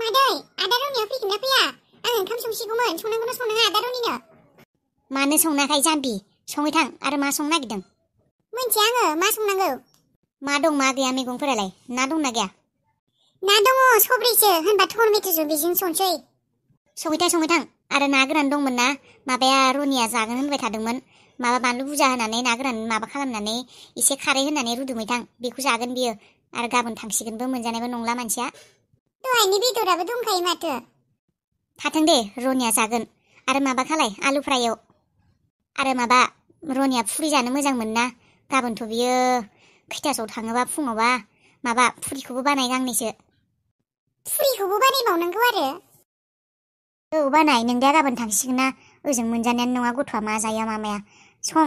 मादै, आदा रनिया फैगोन ना फैया? आं ओंखाम संसिगौमोन, संनांगौना संनाङा आदा रनिनो? मानो संनायखाय जाम्बि, सङै थां आरो मा संनो नागिरदों? मोनथिया आङो, मा संनांगौ? मा दं मा गैया मैगंफोरालाय, ना दंना गैया? ना दङ, सब्रिसो, होनबा टमेट'जों बेजों संसै। सङै थां आरो ना गोरान दंमोन ना, माबाया रनिया जागोन होनबाय थादोंमोन। माबा बानलु बुजा होनानै ना गोरान माबा खालामनानै एसे खारै होनानै रुदुमै थां, बेखौ जागोन बियो। आरो गाबोन थांसिगोनबो, मोनजानायबो नंला मानसिया। दहायनि बेदराबो दंखायो माथो। थाथों दे, रनिया जागोन। आरो माबा खालाय, आलु फ्राय एव। आरो माबा, रनिया फुरि जानो मोजां मोनना, गाबोनथ' बियो खैथासोआव थाङोबा फुङावबा माबा फुरिखौबो बानाय गांनैसो। फुरिखौबो बानायबावनांगौ आरो? औ बानाय, नों दा गाबोन थांसिगोन ना, ओजों मोनजानायानो नङा गथ'आ मा जाया मा माया। सं।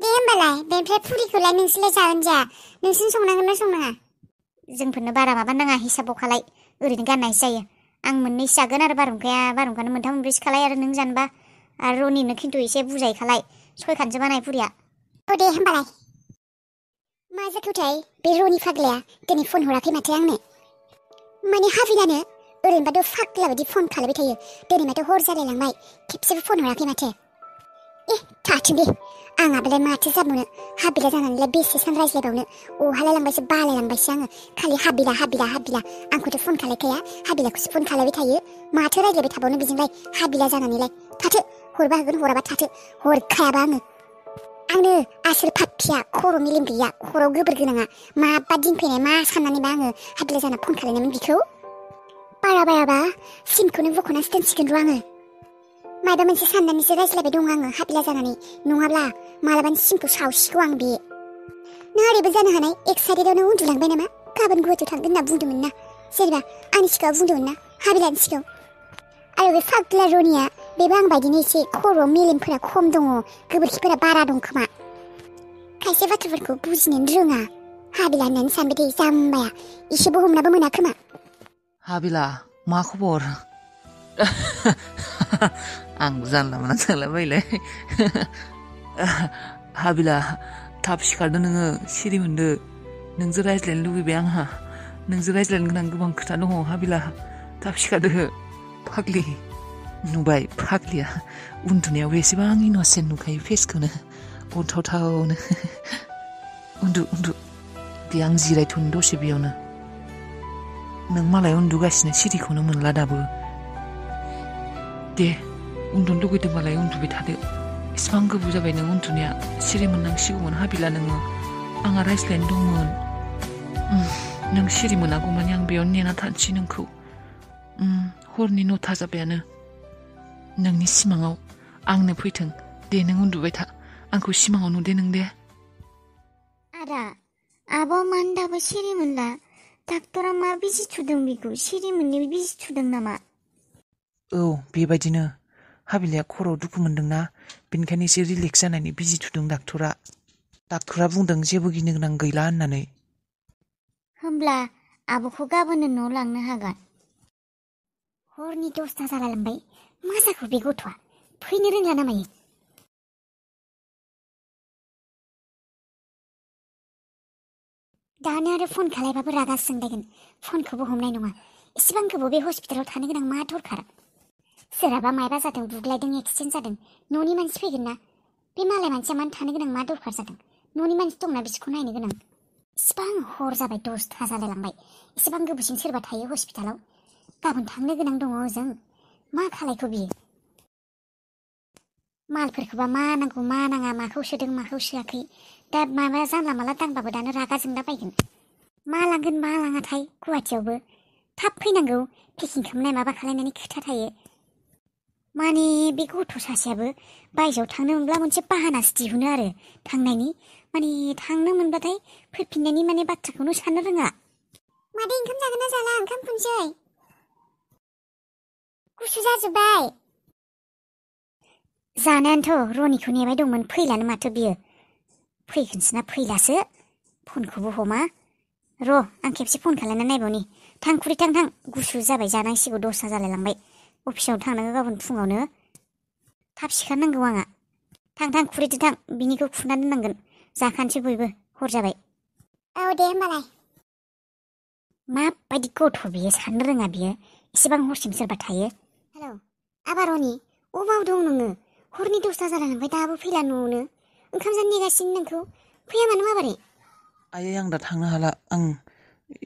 दे होमबालाय, बेनिफ्राय फुरिखौलाय नोंसोरलाय जागोन जाया? नोंसोर संनांगोन ना संनाङा? जोंफोरनो बारा माबा नाङा, हिसाबाव खालाय, ओरैनो गाननायसो जायो। आं मोननैसो जागोन आरो बारहुंखानो मोनथाम मोनब्रैसो खालाय आरो नों जानोबा। आरो रनिनो खिन्थु एसे बुजाय खालाय, 6खानसो बानाय फुरिया। औ दे होमबालाय। मा जाखोथाय, बे रनि फाग्लाया दिनै फन हराखै माथो आंनो। माने हाबिलानो ओरैनोबाथ' फाग्ला बायदि फन खालायबाय थायो, दिनै माथो हर जालायलांबाय, खेबसेबो फन हराखै माथो। थाथों दे, आंहाबालाय माथो जाबावनो, हाबिला जानानैलाय बेसे सान रायज्लायबावनो। अहालाय लांबायसो, बालायलांबायसो आङो। खालि हाबिला आंखौथ' फन खालायखाया, हाबिलाखौसो फन खालायबाय थायो। माथो रायज्लायबाय थाबावनो बेजोंलाय, हाबिला जानानैलाय। थाथो, हरबा होगोन, हराबा थाथो, हरखायाबा आंनो आसोल फाफिया, खर' मेलेम गैया, खर'आव गोबोर गोनाङा, माबा दिनफैनाय मा साननानैबा आङो हाबिला जाना फन खालायनायमोन बिखौ। बारा बायाबा सिमखौनो बख'नासो दोनसिगोन र' आङो। माबा मोनसे साननानैसो रायज्लायबाय दं आङो हाबिला जानानै, नङाब्ला मालाबानि सिमखौ सावसिगौ आं बे। नों ओरैबो जानो हानाय, एक्साइटेडआवनो उन्दुलांबाय नामा? गाबोन गुवाहाटियाव थांगोन होनना बुंदोंमोन ना, जेनेबा आंनि सिगाङाव बुंदोंमोन ना, हाबिलानि सिगाङाव। आरो बे फाग्ला रनिया, बेबो आं बायदिनो एसे खर'आव मेलेमफोरा खम दङ, गोबोरखिफोरा बारा दं खोमा। खायसे बाथ्राफोरखौ बुजिनोनो रोङा। हाबिला होननानै सानबाय थायो जाम्बाया, एसेबो हमनाबो मोना खोमा। हाबिला, मा खबर? आंबो जानला मोनला सोंलाबायलाय। हाबिला, थाब सिखारदो नोङो, सिरि मोनदो। नोंजों रायज्लायनो लुबैबाय आंहा, नोंजों रायज्लायनो गोनां गोबां खोथा दङ। हाबिला, थाब सिखारदो फाग्लि। नुबाय फाग्लिया, उन्दुनायाव एसेबां इन'सेन्ट नुखायो फेसखौनो, अनथावथावनो। उन्दु दे, आं जिरायथ'नो दसे बेयावनो। नों मालाय उन्दुगासिनो, सिरिखौनो मोनला दाबो। दे, उन्दुनो लुगैदों मालाय उन्दुबाय थादो। एसेबां गोबाव जाबाय नों उन्दुनाया, सिरि मोननांसिगौमोन हाबिला नोङो। आंहा रायज्लायनो दंमोन। नों सिरि मोनागौमानि आं बेयावनो नेना थानोसै नोंखौ। हरनि 9था जाबायानो। नोंनि सिमाङाव आंनो फैथों। दे नों उन्दुबाय था, आंखौ सिमाङाव नुदे नों दे। आदा, आब'आ मानो दाबो सिरि मोनला? डाक्टरा मा बिजि थुदों बेखौ? सिरि मोननि बिजि थुदों नामा? औ, बेबायदिनो। हाबिलाया खर'आव दुखु मोनदोंना, बेनिखायनो एसे रिलेक्स जानायनि बिजि थुदों डाक्टरा। डाक्टरा बुंदों जेबो गिनो गोनां गैला होननानै। होमब्ला आब'खौ गाबोननो न'आव लांनो हागोन। हरनि 10था जालायलांबाय, मा जाखो बे गथ'आ? फैनो रोंला ना मायो? दानो आरो फन खालायबाबो रागा जोंलायगोन, फनखौबो हमनाय नङा। एसेबां गोबाव बे हस्पिटालाव थानो गोनां मा दरखार? सोरहाबा मायबा जादों, बुग्लायदों, एक्सिडेन्ट जादों, न'नि मानसि फैगोन ना। बे मालाय मानसिया मानो थानो गोनां मा दरखार जादों? न'नि मानसि दंना बिसोरखौ नायनो गोनां। इसिबां हर जाबाय, 10था जालायलांबाय, इसिबां गोबावसिम सोरबा थायो हस्पिटालाव? गाबोन थांनो गोनां दङ ओजों, मा खालायखो बियो? मालफोरखौबा मा नांगौ मा नाङा, माखौ सोदों माखौ सोआखै, दा माबा जानला माला दांबाबो दानो रागा जोंला बायगोन। मा लांगोन मा लाङाथाय गुवाहाटियावबो? थाब फैनांगौ, पेकिं खालामनाय माबा खालायनायनि खोथा थायो। माने बे गथ' सासेयाबो बायजोआव थांनो मोनब्ला मोनसे बाहानासो दिहुनो आरो थांनायनि। माने थांनो मोनबाथाय फैफिननायनि माने बाथ्राखौनो साननो रोङा। मादै ओंखाम जागोन ना जाला? ओंखाम खुनसै। गुसु जाजोब्बाय। जानायानोथ' रनिखौ नेबाय दंमोन, फैलानो माथो बियो। फैगोनसो ना फैलासो, फनखौबो हमा। र' आं खेबसे फन खालामना नायबावनि। थां खुरै थां, गुसु जाबाय, जानांसिगौ, 10था जालायलांबाय। अफिसाव थांनांगौ गाबोन फुङावनो, थाब सिखारनांगौ आंहा। थां खुरैदो थां, बिनिखौ खुरना दोननांगोन, जाखानोसै बयबो, हर जाबाय। औ दे होमबालाय। माबायदि गथ' बियो साननो रोङा बियो इसेबां हरसिम सोरबा थायो। हेलौ आबा रनि अबाव दं नोङो हरनि 10ता जालायलांबाय दाबो फैला न'आवनो ओंखाम जानो नेगासिनो नोंखौ फैया मानो माबोरै आयै आं दा थांनो हाला आं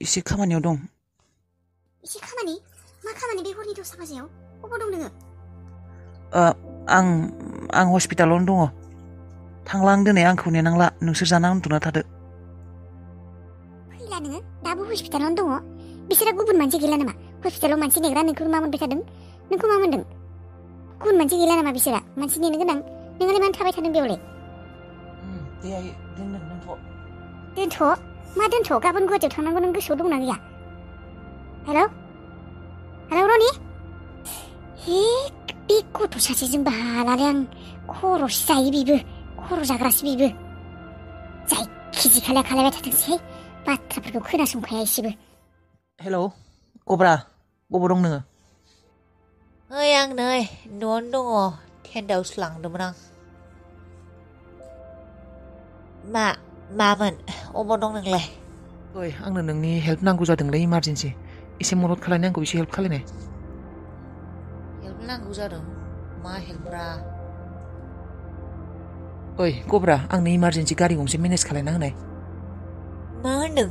एसे खामानियाव दं एसे खामानि मा खामानि बे हरनि 10ता बाजियाव अबाव दं नोङो आं हस्पिटालावनो दङ थांला आं दिनै आंखौ नेनांला नोंसोर जाना उन्दुना थादो फैला नोङो दाबो हस्पिटालावनो दङ बिसोरा गुबुन मानसि गैला नामा हस्पिटालाव मानसि नेग्रा नोंखौ मा मोनबाय थादों नोंखौ मा मोनदों गुबुन मानसि गैला नामा बिसोरा मानसि नेनो गोनां नोंलाय मानो थाबाय थादों बेयावलाय दे आयै दोनथ' मा दोनथ' गाबोन गुवाहाटियाव थांनांगौ नों गोसोआव दंना गैया हेलौ रनि हे बे गथ' सासेजोंबो हालालै आं खर'सो जायो बेबो खर' जाग्रासो बेबो जायखि खालायबाय थाथोंसै बाथ्राफोरखौ खोनासंखाया एसेबो हेलौ गब्रा बबाव दं नोङो ओइ आं नै न'आवनो दङ टेन्टआवसो लांदोंमोन आं मामोन अबाव दं नोंलाय ओइ आंनो नोंनि हेल्प नांगौ जादोंलै इमारजेन्सि एसे मदद खालायनो आंखौ एसे हेल्प खालायनाय हेल्प नांगौ जादों मा हेल्परा ओइ गब्रा आंनो इमारजेन्सि गारि गंसे मेनेज खालायना होनाय मा होनदों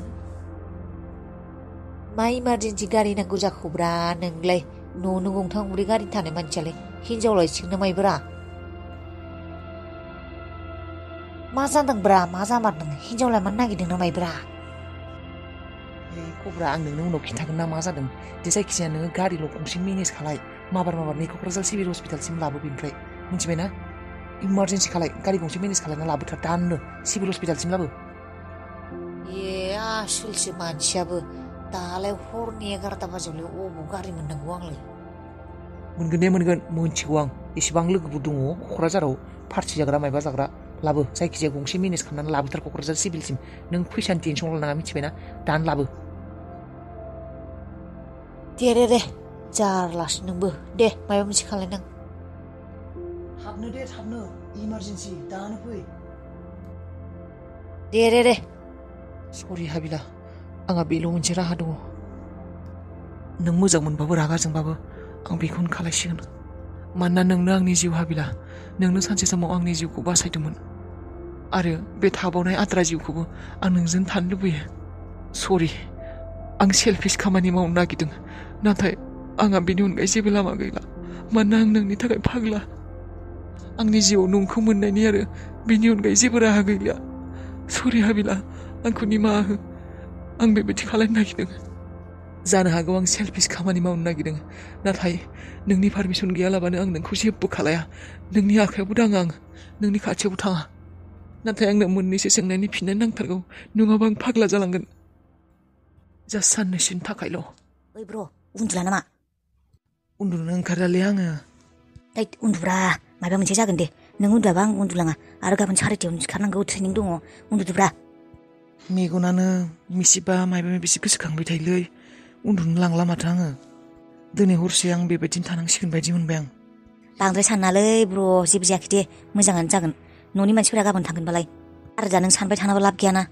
मा इमारजेन्सि गारि नांगौ जाखोब्रा नोंलाय न'आवनो गंथाम गंब्रै गारि थानाय मानसियालाय हिनजावलाय सिगोन माइब्रा मा जादोंब्रा मा जामारदों हिनजावलाय मानो नागिरदों ना माइब्रा गब्रा आं नोंनो उनाव खिन्थागोन ना मा जादों दे जायखिजाया नोङो गारिल' गंसे मेनेज खालाय माबार नै क'क्राझार सिभिल हस्पिटालसिम लाबो बेनिफ्राय मिथिबायना इमारजेन्सि खालाय गारि गंसे मेनेज खालायना लाबोथार दानो सिभिल हस्पिटालसिम लाबो ए आसलसो मानसियाबो दालाय हरनि 11ता बाजियावलाय अबाव गारि मोननांगौ आंलाय मोनगोन मोनथिगौ आं एसेबां लोगोबो दङ क'क्राझाराव पार्टि जाग्रा मायबा जाग्रा लाबो जायखिजाया गंसे मेनेज खालामनानै लाबोथार क'क्राझार सिभिलसिम नों फैसानि टेनसन लानाङा मिथिबायना दानो लाबो दे जारलासो नोंबो दे माबा मोनसे खालायनां थाबनो इमारजेन्सि दानो फै दे सरि हाबिला आंहा बेल' मोनसे राहा दङ नों मोजां मोनबाबो रागा जोंबाबो आं बेखौनो खालायसिगोन मानोना नोंनो आंनि जिउ हाबिला नोंनो सानसे समाव आंनि जिउखौ बासायदोंमोन आरो बे थाबावनाय आद्रा जिउखौबो आं नोंजों थानो लुबैयो सरि आं सेल्फिश खामानि मावनो नागिरदों नाथाय आंहा बेनि अनगायै जेबो लामा गैला मानोना आं नोंनि थाखाय फाग्ला आंनि जिउआव नोंखौ मोननायनि आरो बेनि अनगायै जेबो राहा गैला सरि हाबिला आंखौ निमाहा हो आं बेबायदि खालायनो नागिरदों जानो हागौ आं सेल्फिश खामानि मावनो नागिरदों नाथाय नोंनि पारमिसन गैयालाबानो आं नोंखौ जेबो खालाया नोंनि आखायावबो दाङा आं नोंनि खाथियावबो थाङा नाथाय आंनो मोननैसो सोंनायनि फिननाय नांथारगौ नङाबा आं फाग्ला जालांगोन जास्ट साननैसोनि थाखायल' ओइ ब्र उन्दुला नामा उन्दुनो ओंखारलालै आङो उन्दुब्रा माबा मोनसे जागोन दे नों उन्दुआबा आं उन्दुलाङा आरो गाबोन 4:30 सिखारनांगौ ट्रेनिं दङ उन्दुदोब्रा मेगनानो मिसिबा माबा माबिसो गोसोखांबाय थायोलै उन्दुनो लांला माथो आङो दिनै हरसे आं बेबायदिनो थानांसिगोन बायदि मोनबाय आं बांद्राय साननालै ब्र जेबो जायाखै दे मोजाङानो जागोन न'नि मानसिफोरा गाबोन थांगोनबालाय आरो दा नों सानबाय थानाबा लाब गैयाना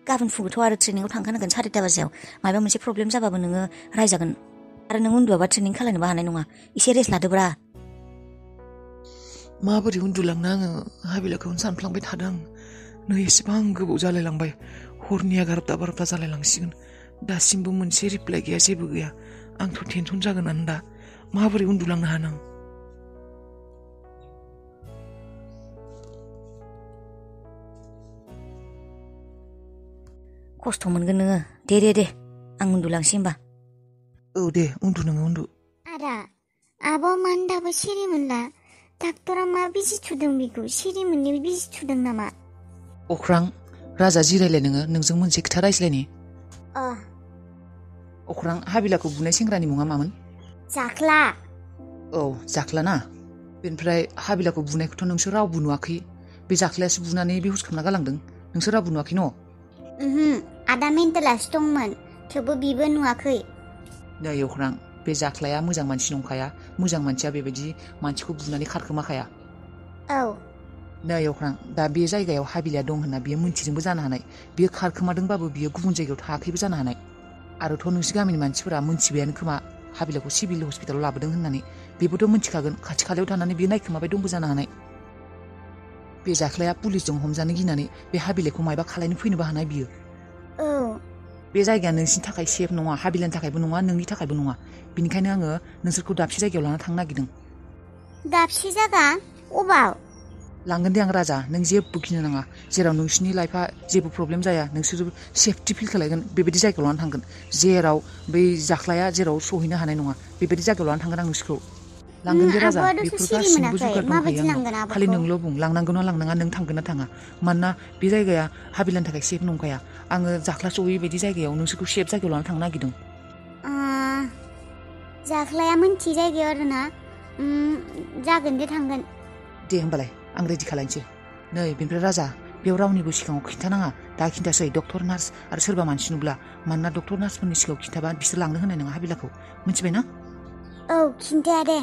गाबोन फुङावथ' आरो ट्रेनिंआव थांखानांगोन 4:30 बाजियाव माबा मोनसे प्रब्लेम जाबाबो नोङो रायजागोन आरो नों उन्दुआबा ट्रेनिं खालायनोबो हानाय नङा एसे रेस्ट लादोब्रा माबोरै उन्दुलांनो आङो हाबिलाखौनो सानफ्लांबाय थादों नै एसेबां गोबाव जालायलांबाय हरनि 11ता जालायलांसिगोन दासिमबो मोनसे रिप्लाइ गैया जेबो गैया आंथ' टेनसन जागोनानो दा माबोरै उन्दुलांनो हानो आं खस्थ' मोनगोन नोङो दे आं उन्दुलांसै होमबा औ दे उन्दु नोङो उन्दु आदा आबा मानो दाबो सिरि मोनला डाक्टरा मा बिजि थुदों बेखौ सिरि मोननि बिजि थुदों नामा अख्रां राजा जिरायलाय नोंजों मोनसे खोथा रायज्लायनि अख्रां हाबिलाखौ बुनाय सेंग्रानि मुङा मामोन जाख्ला औ जाख्ला ना बेनिफ्राय हाबिलाखौ बुनायखौथ' नोंसोर रावबो नुवाखै बे जाख्लायासो बुनानै बेहुस खालामना गालांदों नोंसोर रावबो नुवाखै न' आदा मेन्टेलासो दंमोन थेवबो बिबो नुवाखै नै अख्रां बे जाख्लाया मोजां मानसि नंखाया मोजां मानसिया बेबायदि मानसिखौ बुनानै खारखोमाखाया औ नै अख्रां दा बे जायगायाव हाबिलाया दं होनना बियो मोनथिदोंबो जानो हानाय बियो खारखोमादोंबाबो बियो गुबुन जायगायाव थायाखैबो जानो हानाय आरोथ' नोंसोर गामिनि मानसिफोरा मोनथिबायानो खोमा हाबिलाखौ सिभिल हस्पिटालाव लाबोदों होननानै बेबोथ' मोनथिखागोन खाथि खालायाव थानानै बे नायखोमाबाय दंबो जानो हानाय बे जाख्लाया पुलिसजों हमजानो गिनानै बे हाबिलाखौ मायबा खालायनो फैनोबो हानाय बियो औ बे जायगाया नोंसिनि थाखाय सेफ नङा हाबिलानि थाखायबो नङा नोंनि थाखायबो नङा बिनिखायनो आङो नोंसोरखौ दाबसे जायगायाव लाना थांनो नागिरदों दाबसे जागा अबाव लांगोन दे आं राजा नों जेबो गिनो नाङा जेराव नोंसिनि लाइफआ जेबो प्रब्लेम जाया नोंसोर सेफटि फिल खालायगोन बेबायदि जायगायाव लाना थांगोन जेराव बै जाख्लाया जेराव सहैनो हानाय नङा बेबायदि जायगायाव लाना थांगोन आं नोंसोरखौ लांगोन दे राजा आब'आथ' बेफोर सिरि गासिबो मोनाखै जुगार माबायदि दंखायो लांगोन आंनाव आब'खौ खालि नोंल' बुं लांनांगौ ना लांनाङा नों थांगोन ना थाङा मानोना बे जायगाया हाबिलानि थाखाय सेफ नंखाया आङो जाख्ला सहैयै बायदि जायगायाव नोंसोरखौ सेफ जायगायाव लाना थांनो नागिरदों जाख्लाया मोनथि जायगायाव आरोना जागोन दे थांगोन दे होमबालाय आं रेडि खालायनोसै नै बेनिफ्राय राजा बेयाव रावनिबो सिगाङाव खिन्थानाङा दा खिन्थासै डक्टर नार्स आरो सोरबा मानसि नुब्ला मानोना डक्टर नार्सफोरनि सिगाङाव खिन्थाबा बिसोर लांनो होनाय नङा हाबिलाखौ मिथिबाय ना औ खिन्थाया दे